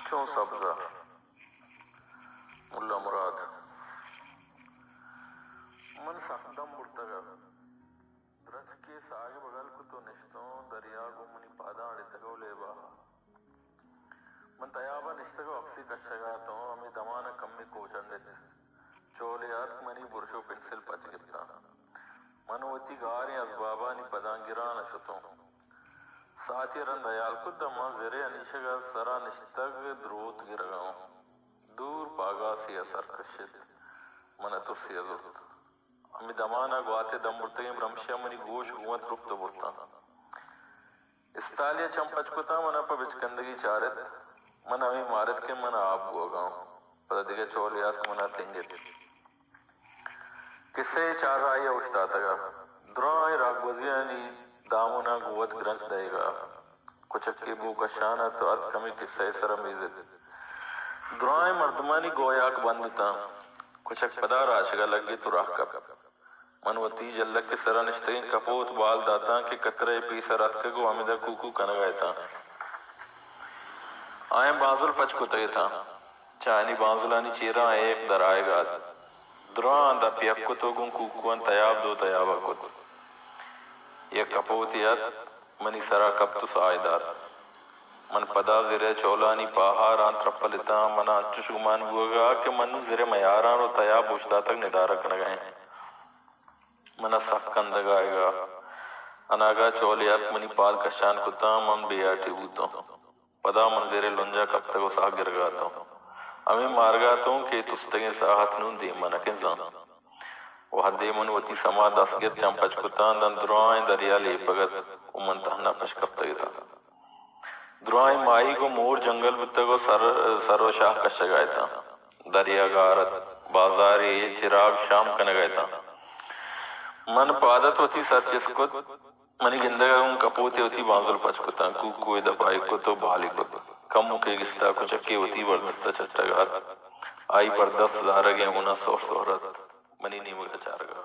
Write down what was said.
چون سبز ءَ؟ ملا مراد۔ من سک دم برتگ ءَ۔ درچکے ساہگ ءَ بگل کت ءُ نشتوں، دریا گوں منی پاداں اڑتگ ءُ لیب ءَ۔ من تیاب ءَ نشتگ ءُ اپسے کشگ ءَ اتوں، ہمے دمان ءَ کمے کوچنڈت۔ چولے آتک، منی برش ءُ پنسل پچ گپتاں۔ من وتی گاریں ازبابانی پداں گران ءَ شتوں۔ ساعتے ءَ رند ہیال کت، داں من زرے انیشگ ءِ سرا نشتگ دروت گرگ ءَ اوں۔ دور پاگاسے ءَ سر کشت۔ من ءَ ترسے ءَ زرت۔ ہمے دمان ءَ گوات ءِ دم برتگیں برمشے ءَ منی گوش گوں وت رپت ءُ برتاں۔ استالے ءَ چم پچ کتاں، من ءَ پہ بچکندگی چارت۔ من ہمے مارت کہ من ءَ آپ بوگ ءَ آں۔ پدا دگہ چولے آتک، من ءَ تنگت۔ کسہ ءِ چار راہی ءَ اوشتاتگ ءَ۔ درائیں راہگوزیانی دامن ءَ گوں وت گرنچ دئیگ ءَ۔ کچکے بو کشان ات ءُ اتک ہمے کسہ ءِ سر ءَ میزت۔ درائیں مردمانی گویاک بند اتاں۔ کچک پدا راچگ ءَ لگت ءُ راہ کپت۔ من وتی جلک ءِ سرا نشتگیں کپوت بال داتاں کہ کترہ ءِ پیسر اتکگ ءُ ہمدا کوکو کنگ ءَ اتاں۔ آیاں بانزل پچ کتگ اتاں۔ چہ آیانی بانزلانی چیراں ایک در آیگ ءَ ات۔ دراہاں دپ یک کت ءُ گوں کوکواں تیاب دو تیاب ءَ کت۔ یک کپوتے ات، منی سرا کپت ءُ ساہ ءَ دات۔ من پدا زر ءِ چولانی پاہاراں ترپل اتاں۔ من ءَ انچش گمان بوگ ءَ کہ من نوں زر ءِ میاراں ءُ تیاب اوشتاتگ ندارہ کنگ ءَ ایں۔ من ءَ سک کندگ آیگ ءَ۔ اناگہ چولے آتک، منی پاد کشان کتاں، من بے ہاٹے بوتوں۔ پدا من زر ءِ لنج ءَ کپتگ ءُ ساہ گرگ ءَ اتوں۔ ہمے مارگ ءَ اتوں کہ تستگیں ساہت نوں دیم ءَ نہ کنزاں۔ وہدے من وتی سما دست گپت، چم پچ کتاں، داں درائیں دریا لیپگ ات ءُ من تہنا پش کپتگ اتاں۔ درائیں ماہیگ ءُ مور جنگل بوتگ ءُ سر، سر ءُ شاہ کشگ ءَ اتاں۔ دریا گار ات، بازارے ءِ چراگ شام کنگ ءَ اتاں۔ من پاد ات، وتی سر چست کت۔ منی گندگ ءَ گوں کپوتے وتی بانزل پچ کتاں، کوکو ءِ دپ ءَ کت ءُ بال ئے کت۔ کموکے گستا کچکے وتی بردست ءَ چٹگ ءَ ات۔ آئی بردست زارگ ءِ ہون ءَ سہر سہر ات۔ منی نیمگ ءَ چارگ ءَ۔